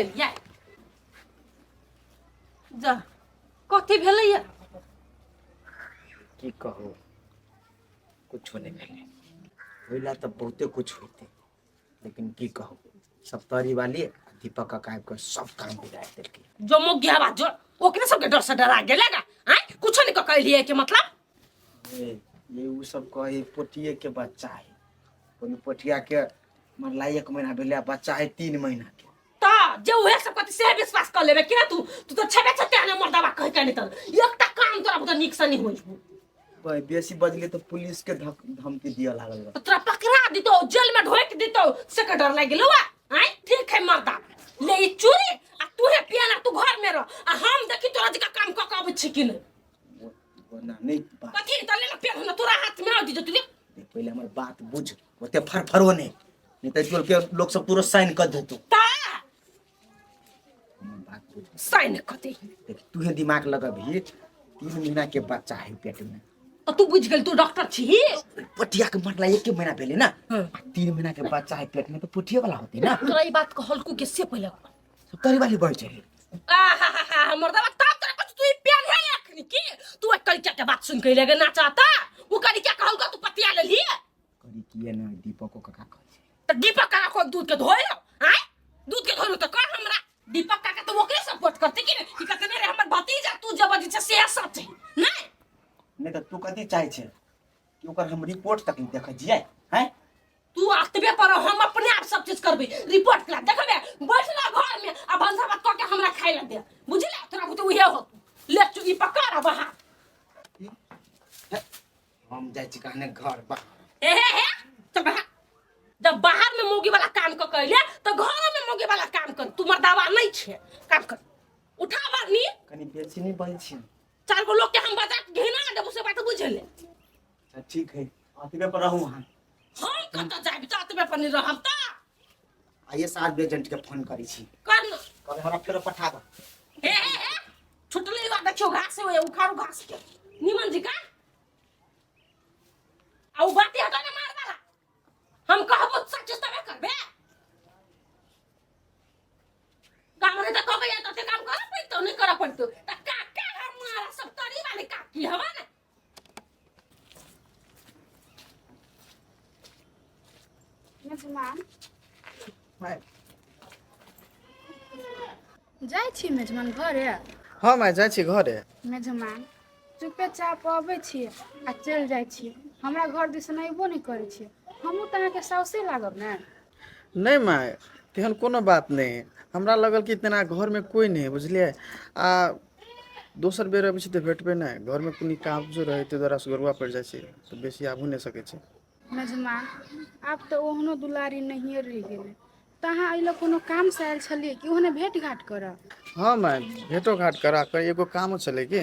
एलियै जा कथी भेलैया की कहू कुछो नहि भेलै होइला तऽ बहुते कुछ होइते लेकिन की कहू सप्तरी वाली आ दीपक काका आबि कऽ सब काम बिगाड़ि देलकै जो मोगिया बात जो ओकरे सबके डर से डरा गेलेगा आय कुछो नहीं कहलिए के मतलब ए, ये उ सब कहे पोटिए के बच्चा है कोनो पोठिया के मरला एक महीना भेलै आ बच्चा है 3 महीना के। त जे उहे सब कथी से विश्वास कर लेबे कि ना? तू तू तो छेबे छते ने मर्दाबा कह के नहीं त एकटा काम तोरा बुते नीक से नहीं होई हो। भाई, बेसी बजले तो पुलिस के धमकी दिया लागल बा। त तोरा पकड़ा दितो, जेल में ढोक दितो, से के डर लाग गेलो आ आय। ठीक है मर्दा, ले ई चूड़ी आ तू हे पियाना, तू घर में रह आ हम देखी तोरा जका काम क के अबै छी कि नहीं। ओना नहीं बात। कथी त ले पेन ना तोरा हाथ में आ दिजो तू ले। देख, पहिले हमर बात बुझ, ओते फरफरो नहीं, नहीं तो टोल के लोग सब तुरंत साइन कर देतो। ता हमर बात बुझ। साइन क दे। देख, तू दिमाग लगबही, 3 महीना के बच्चा है पेट में। त तू बुझ गेल, तू डॉक्टर छी। पोठिया के मरला एक महीना भेले ना। आ 3 महीना के बच्चा है पेट में तो पोठिया वाला होते ना। तोरा ई बात कहलकू के से पहिले? तरी वाली बढ़ चली। आहा मर्दवा, तब तोरा कुछ तू ई पेन है अखनी की तू एक करिया के बात सुन के लगे ना चाहता? उ करिया कहलको तू पतिया लेली? करी किए ना, दीपक को काका कहै छै। त दीपक काका को दूध के धोए आय, दूध के धोए त कर हमरा दीपक काका तो ओकरे सपोर्ट करते कि नहीं कि कहते नहीं रे हमर भतीजा, तू जब जे छै से सच है नहीं। नहीं तो तू कथी चाहे छै कि ओकर हम रिपोर्ट तक नहीं देखै छियै हैं? तू अतबे पर हम अपने आप सब चीज करबे, रिपोर्ट करा देखबे। बैठ ना घर में आ भनसा भात क के हमरा खाइ ला दे, बुझले? तोरा बुते उहे हो। ले चुकी पकड़ अब हाथ। हम जाइ छी कहने घर बा। हे हे हे, चल बाहर। जब बाहर में मोगी वाला काम क कैले तो घर में मोगी वाला काम कर। तू मर्दावा नहीं छे, काम कर। उठा बरनी। कनी बेसी नहीं बजै छी। चार गो लोग के हम बाजार घेना देबो, से बात बुझले? अच्छा ठीक है, अतबे पर रहू अहाँ। हम कतऽ जाबि? तऽ अतबे पर नहीं रहब तऽ आइए सात एजेंट के फोन करै छी। कर न। कहबै हमरा फेरो पठा दो। हे हे हे, छुटले बा, देखियो घास होए, उखाड़ू घास के निमन जी का आ उ बाती हटा ने मार वाला। हम कहबो सच तबे करबे काम, नहीं तो कहबे या तो काम कर पड़तो, नहीं कर पड़तो त काका हमारा सब तरी वाले काकी हवा ना। मेजमान, जाइ छी मेजमान घरे? हँ माय, जाइ छी घरे। मेजमान, चुपे चाप अबै छी आ चलि जाइ छी, हमरा घर दिस अयबो नहि करै छी। हमहूँ तऽ अहाँके साउसे लागब ने। नहि माय, तेहन कोनो बात नहि। हमरा लगल कि तेना घरमे कोइ नहि है, बुझलियै? आ दोसर बेर अबै छी तऽ भेटबै नहि। घरमे कोनो काजो रहै, ताहि दुआरे असगरुआ पड़ि जाइ छी तऽ बेसी आबो नहि सकै छी। मेजमान, आब तऽ ओहनो दुलारी नहिए रहि गेलै। तऽ अहाँ एहि लए कोनो कामसँ आयल छलियै कि ओहने भेँट घाट करऽ? हँ माय, भेँटो घाट करा कऽ एगो कामो छलै कि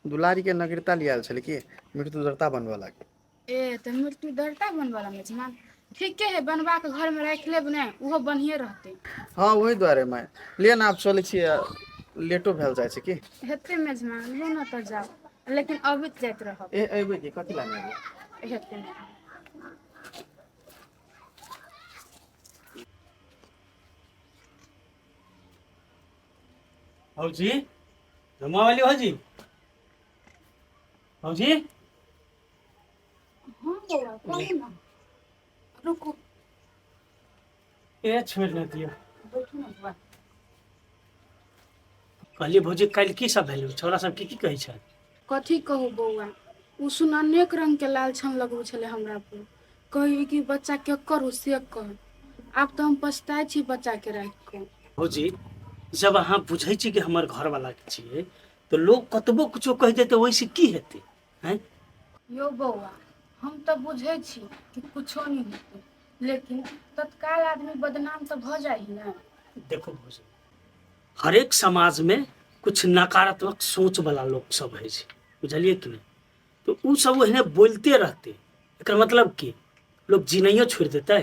दुलारीके नगरिता लियाल छलै कि मृत्युदर्ता बनबऽ लागी। ए, तऽ मृत्युदर्ता बनबऽ ला मेजमान? ठीके है, बनबा कऽ घरमे राखि लेब ने, ओहो बढ़िए रहतै। हँ, ओहि दुआरे माय। लिअ ने, आब चलै छियै, लेटो भेल जाइ छै की। हेतै मेजमान, लिअ ने तऽ जाउ, लेकिन अबैत जाइत रहब। ए, अयबै की, कथी लए नहि अयबै? हेतै। भौजी, जमा वाली भौजी, भौजी। हँ बौआ, कहू ने, रुकू। ए, छोड़ि नहि दियौ। बैठू ने बौआ। कहलियै भौजी, काल्हि की सब भेलै? छौड़ा सब की की कहै छै? कथी कहू बौआ, ओ सुन अनेक रंग के लालछन लगबै छलै हमरा पर। कही कि बच्चा केकर हो से कह। आब तऽ हम पछताइ छी बच्चा के राखि कऽ। भौजी, जब अहाँ बुझै छी कि हमर घरवाला के छियै तऽ लोग कतबो कुछो कहि देतै, ओहिसँ की हेतै हैं? यौ बौआ, हम तऽ बुझै छी कि कुछो नहि हेतै, लेकिन तत्काल आदमी बदनाम तऽ भऽ जाइ है ने। देखो भौजी, हरेक समाजमे कुछ नकारात्मक सोच वाला लोक सब होइ छै, बुझलियै कि नहि? तऽ ओ सब ओहने बोलते रहतै। एकर मतलब की लोग जीनाइयो छोड़ि देतै?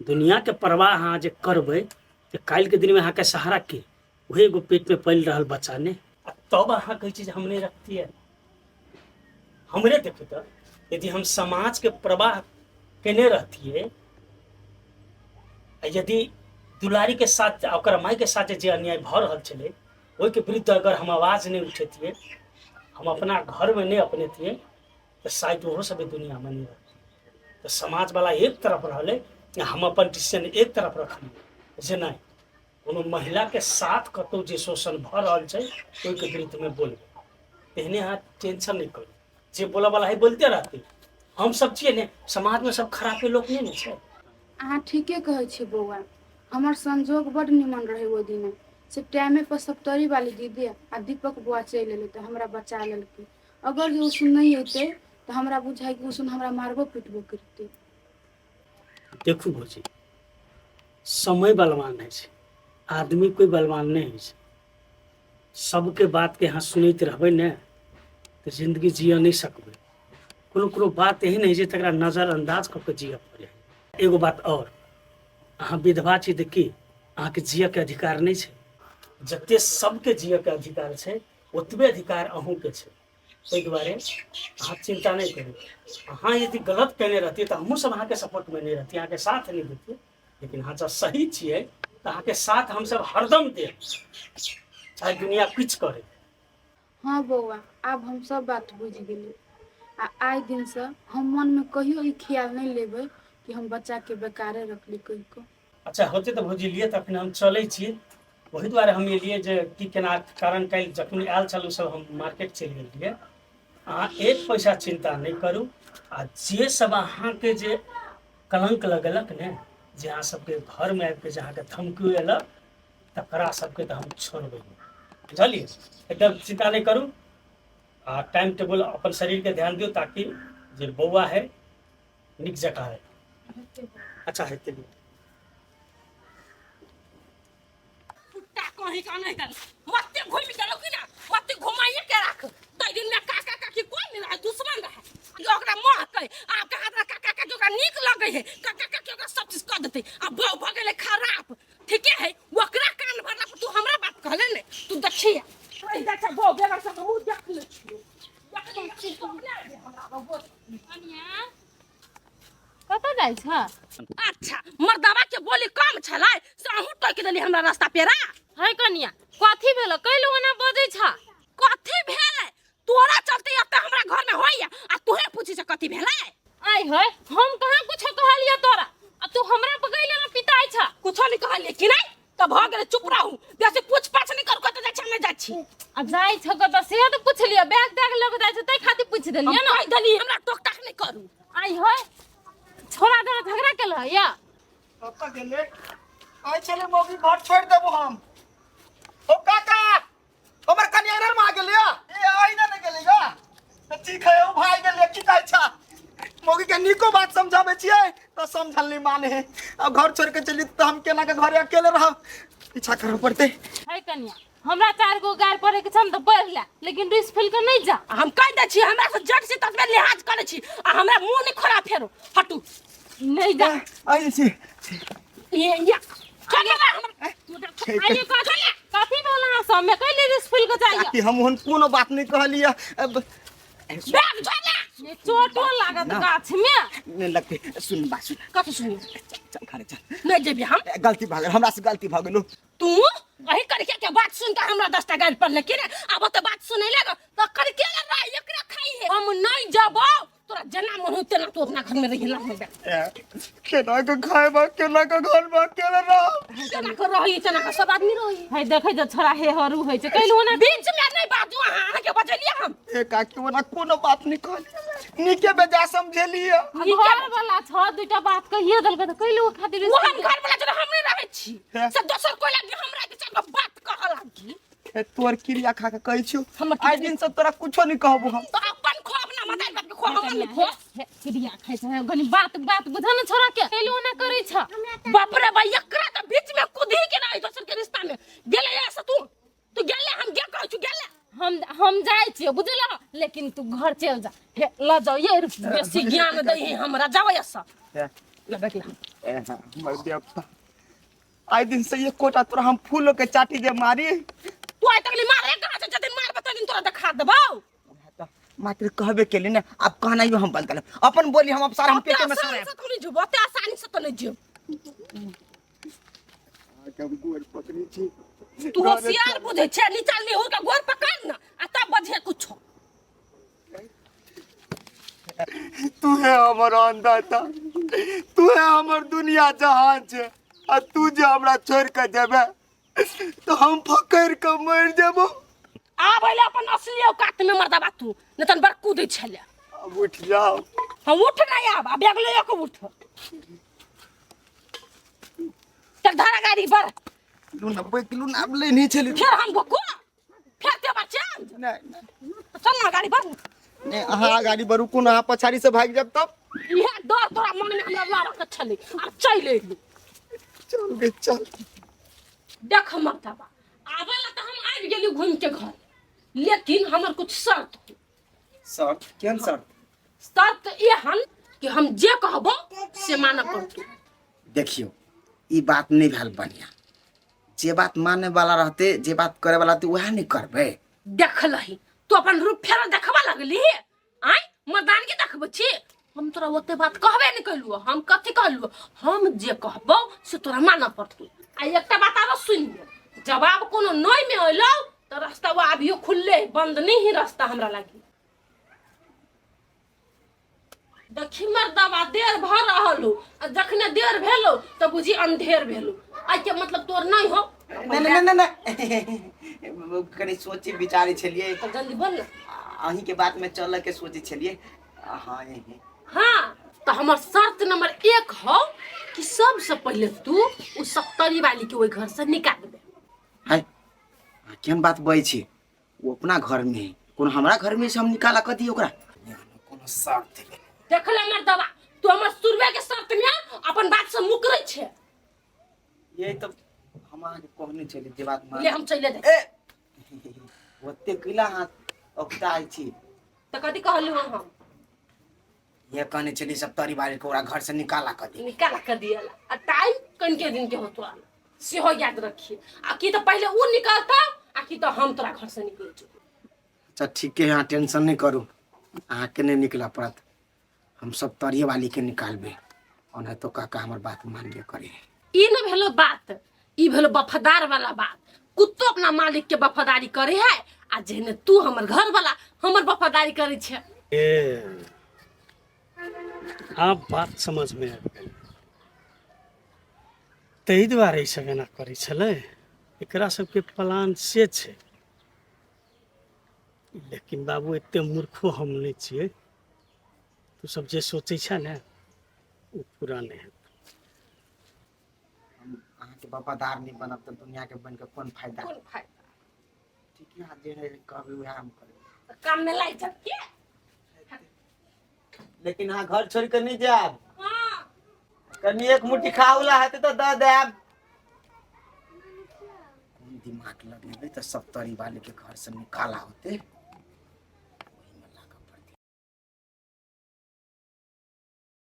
दुनियाके परवाह अहाँ जे करबै तऽ काल्हिके दिनमे अहाँके सहारा के? वही एगो पेटमे पलि रहल बच्चा ने। आ तब अहाँ कहै छी जे हम नहि रखतियै। हमरे देखू तऽ, यदि हम समाजके प्रवाह केने रहतियै आ यदि दुलारीके साथ आ ओकरा मायके साथ जे अन्याय भऽ रहल छलै ओहिके विरुद्ध अगर हम आवाज नहि उठेतियै, हम अपना घरमे नहि अपनेतियै, तऽ शायद ओहो सब एहि दुनियामे नहि रहतै। तऽ समाजवला एक तरफ रहलै आ हम अपन डिसीजन एक तरफ रखलियै जे नहि, कोनो महिलाके साथ कतहु जे शोषण भऽ रहल छै ओहिके विरुद्धमे बोलबै। तेहने अहाँ टेंशन नहि करू, जे बोलऽवला है बोलते रहतै। हम सब छियै ने, समाजमे सब खरापे लोक नहि ने छै। अहाँ ठीके कहै छी बौआ, हमर संजोग बड्ड निमन रहै ओहि दिना से टाइमे पर सप्तरी वाली दीदी आ दीपक बौआ चलि एलै तऽ हमरा बचा लेलकै। अगर जे ओ सुन नहि अयतै तऽ हमरा बुझाइ कि ओ सुन हमरा मारबो पीटबो करतै। देखू भौजी, समय बलवान होइ छै, आदमी कोइ बलवान नहि होइ छै। सबके बातके अहाँ सुनैत रहबै ने तऽ जिन्दगी जियऽ नहि सकबै। कोनो कोनो बात एहन होइ छै तकरा नजरअंदाज कऽ के जियऽ पड़ै है। एगो बात आओर, अहाँ विधवा छी तऽ की अहाँके जियऽके अधिकार नहि छै? जते सबके जियऽके अधिकार छै ओतबे अधिकार अहूँके छै। ताहि दुआरे अहाँ चिन्ता नहि करू। अहाँ यदि गलत केने रहतियै तऽ हमहूँ सब अहाँके सपोर्टमे नहि रहतियै, अहाँके साथ नहि दैतियै। लेकिन अहाँ जब सही छियै तऽ अहाँके साथ हमसब हरदम देब, चाहे दुनिया किछु करे। हँ बौआ, आब हम सब बात बुझि गेली आ आइ दिनसँ हम मनमे कहियो ई ख्याल नहि लेबै कि हम बच्चाके बेकारे रखली कहि कऽ। अच्छा होतै तऽ भौजी लिए, तखन हम चलै छी। ओहि दुआरे हम एलियै जे की केना, कारण काल्हि जखन आयल छलहुँ सब हम मार्केट चलि गेल रहियै। अहाँ एक पैसा चिन्ता नहि करू आ जे सब अहाँके जे कलंक लगेलक ने, जे अहाँ सबके घरमे आबिके जे अहाँके धमकी एलक, तकरा सबके तऽ हम छोड़बै नहि, बुझलियै? एकदम चिन्ता नहि करू आ टाइम टेबुल अपन शरीरके ध्यान दियौ ताकि जे बौआ है नीक जकाँ है। अच्छा हेतै। कुत्ता कहीं का नहीं कर मत्ते घूमि गेलो कि ना, मत्ते घुमाइए के राख। तै दिन में काका काकी कोई नहीं रहे, दुश्मन रहे। ये ओकरा मोह के आप के हाथ में काका काकी ओकरा नीक लगे है, काका काकी ओकरा सब चीज कर देते। आ बौ भ गेले खराब, ठीके है। ओकरा कान भरला पर तू हमरा बात कहले ने, तू देखिए ओइ देखा बौ बेगर से मुंह देख ले छियो। देख ले छियो, हमरा बौ। कनिया कतऽ जाइ छ? अच्छा मर्दावा के बोली कम छलै से अहूँ टोकि देली हमरा रास्ता पेरा। है कनिया, कथी भेल कैलू ओना बजै छ? कथी भेलै? तोरा चलते एते हमरा घर में होइया आ तोहे पूछी से कथी भेलै? आइ है, हम कहाँ कुछो कहलियै तोरा आ तू हमरा बगैले में पिताइ छ? कुछो नहीं कहलियै कि नहीं तऽ भऽ गेलै, चुप रहू, बेसी पूछ पाछ नहीं करू। कतऽ जाइ छी? हम नहि जाइ छी। आ जाइ छ कतऽ से तऽ पुछलियै, बैग तैग लऽ कऽ जाइ छ तै खातिर पूछि हम देलियै ने। कहि देली हमरा टोक टाक नहीं करू। आइ है, छोरा जरा झगड़ा केल है या कतऽ गेलै? आइ छलै मौगी, घर छोड़ि देबो हम। ओ काका, हमर कनिया रे मा गेलै। ए आइ ने गेलै गा तऽ ठीक है, ओ भाई गेलै। की कहै छा? मौगी के नीको बात समझाबै छियै तऽ समझल नहीं माने है। अब घर छोड़ के चली तऽ हम केना के घरे अकेले रहब? पीछा करऽ पड़तै। है कनिया, हमरा चार गो गारि पढ़े के छन तऽ पढ़ ले, लेकिन रिस फैल के नहीं जा। हम कहि दै छी हमरा से जट से ततबे लिहाज करै छी आ हमरा मुंह नहीं खोला फेरो हटू नहीं जा। आइ छी ये ये चल ना हमरा आइयो कथी कथी भेल अहाँ सब में कैले रिस फैल के जाइए? काकी, हम ओहन कोनो बात नहीं कहलियै। अब बैग छोड़ ले। ये चोटो लागत गाछ में नहीं लगते। सुन बात सुन। कथी सुन? चल घरे चल। नहीं जेबी हम। ए, गलती भऽ गेल, हमरा से गलती भऽ गेलो। तू अही करके के बात सुन के हमरा 10टा गारि पड़ले कि ने? आब तो बात सुनै लग तो करके ले रहा एकरा खाई है। हम नहीं जबो, तोरा जेना मन हो तेना तू अपना घर में रही ला। केना के खाएबा, केना के घर में अकेले रहब? तेना के रही, तेना के सब आदमी रही। है देखै जे छोरा हे हरू होइ छै कैलू ओना। बीच में नहीं बाजू, अहाँ अहाँ के बजलियै हम। ए काकी, ओना कोनो बात नहीं कहलियै, नीके बेजा समझेलियै। घर वाला छ दुईटा बात कहिए देलकै तऽ कैलू खातिर रिस ओहन फैल के- घर वाला जरा हम नहीं रहै छी हे। से दोसर कोई लागी हमरा के चल बात कहऽ लागी। ए, तोर क्रिया खा के कहै छियौ, हमर आइ दिन से तोरा कुछो नहीं कहबो हम। तो अपन खो, अपना मदार बाप के खो, हमर नहीं खो। हे, क्रिया खाइ छै कनी बात बात बुझ ने छोरा के कैलू ओना करै छ। बाप रे भाई, एकरा तऽ बीच में कूदी के ना दोसर के रिश्ता में गेले ऐसे। तू तू गेले, हम गे कहै छु गेले। हम जाइ छियै बुझल, लेकिन तू घर चल जा। हे ल जाओ ये। बेसी ज्ञान दै है हमरा, जाओ ऐसा ए, ले देख ले। ए, हाँ, हमर देवता, आइ दिन से एकोटा तोरा हम फूलो के चाटी जे मारी। तू आइ तक नहीं मारे कहाँ से? जदिन मारबे तदिन तोरा देखा देबौ। मात्र कहबे केली ने, आब कहनाइयो हम बंद कर अपन बोली। हम अब सारा हम ओते पेटे में आसानी सरायब। से तो नहीं जेबो, ओते आसानी से तो नहीं जेबो। अहाँके हम गोर पकड़ै छी। तू होशियार बुझै छै, नीचा निहुर के गोर पकड़ ना आ तब बजे कुछो। तू है हमर अन्नदाता, तू है हमर दुनिया जहान छै, आ तू जे हमरा छोड़ि के जेबे तो हम फकड़ के मरि जेबो। आब अइले अपन असली औकात में मर्दबा तू, नहीं तन बड़ कूदै छले। अब उठ जाओ। हम उठ नहीं आब, आब बैग ले के उठ। चल धारा गाड़ी पर। 90 किलो नाप लेने छली। फिर हम भोको फिर ते बच्चा। नहीं नहीं चल ना गाड़ी पर। नहीं, अहाँ गाड़ी पर रुकू ना, अहाँ पछाड़ी से भागि जाब तब। इहे डर तोरा मन में हमरा लाबऽ के छलै, आब चलि अयलू। चल गे चल। देख मर्दबा, आबै ला तऽ हम आबि गेली घूमि के घर, लेकिन हमर कुछ शर्त हो। शर्त? केहन शर्त? शर्त एहन कि हम जे कहबो से मानऽ पड़तौ। देखियौ, ई बात नहीं भेल बढ़िया। जे बात माने वाला रहते, जे बात करे वाला रहते, वएह नहीं करबै। देखलही तू अपन रूप फेर देखबा लगली? आय मर्दानगी देखबै छी? हम तोरा ओते बात कहबे नहीं कैलू। हम कथी कहलू? हम जे कहबो से तोरा मानऽ पड़तौ। आ एकटा बात आरो सुनि ले, जवाब कोनो नहीं में अयलौ तऽ रास्ता वो अभियो खुलले है, बंद नहीं है रास्ता हमरा लागी। देखी मर्दबा, देर भऽ रहल हो, आ जखने देर भेलो तऽ बुझी अंधेर भेलो। आइ के मतलब तोर नहीं हो। नहीं नहीं नहीं नहीं, कनी सोची विचारी छलियै। तऽ जल्दी बोल ना। अहीं के बात में चल के सोचे छलियै। हाँ यही। हाँ, तऽ हमर शर्त नंबर 1 हो कि सबसे पहिले तू उ सप्तरी वाली के ओहि घर से निकाल दे। हाय, केहन बात बजै छी? ओ अपना घर में है, कोनो हमरा घर में से हम निकाला कथी ओकरा? कोनो शर्त है? देख ले मर्दबा, तू हमर शुरुए के शर्त में अपन बात से मुकरै छे। यही तो हम अहाँके कहने छली जे बात मान ले हम चले जाय। ए, ओते कैला हाथ औकताइ छी? तऽ कथी कहलू हम? ये कहने छली सप्तरी वाली के ओकरा घर से निकाला कदी। निकाला कर दियाला। आ टाइम कनके दिन के होतो आला, सेहो याद रखिए। आ की तऽ पहिले उ निकलता, आ की तऽ हम तोरा घर से निकल जो। अच्छा ठीक है, अहाँ टेंशन नहीं करू, अहाँके नहीं निकला पड़त, हम सब तरिये वाली के निकालबे। ओना तो काका हमर बात मानबे करे। ई न भेलो बात, ई भेलो वफादार वाला बात। कुत्तो अपना मालिक के वफादारी करे है, आ जेहने तू हमर घर वाला हमर वफादारी करे छे। ए, आब बात समझ में आबि गेल। ताहि दुआरे ई सब एना करै छलै। एकरा सबके प्लान से छै, लेकिन बाबू एते मूर्खो हम नहि छियै। तू सब जे सोचै छै ने ओ पूरा नहि हेतै। हम अहाँके वफादार नहीं बनब तऽ दुनिया के बन के कोन फायदा? कोन फायदा? ठीक है, अहाँ जे कहबै वएह हम करबै। तऽ काम में लागि जाब के? लेकिन अहाँ घर छोड़ के नहीं जायब। हाँ। कनी एक मुट्ठी खावला हेतै तऽ दऽ देब। कोन दिमाग लगेबै तऽ सब तरी वाले के घर से निकाला होते।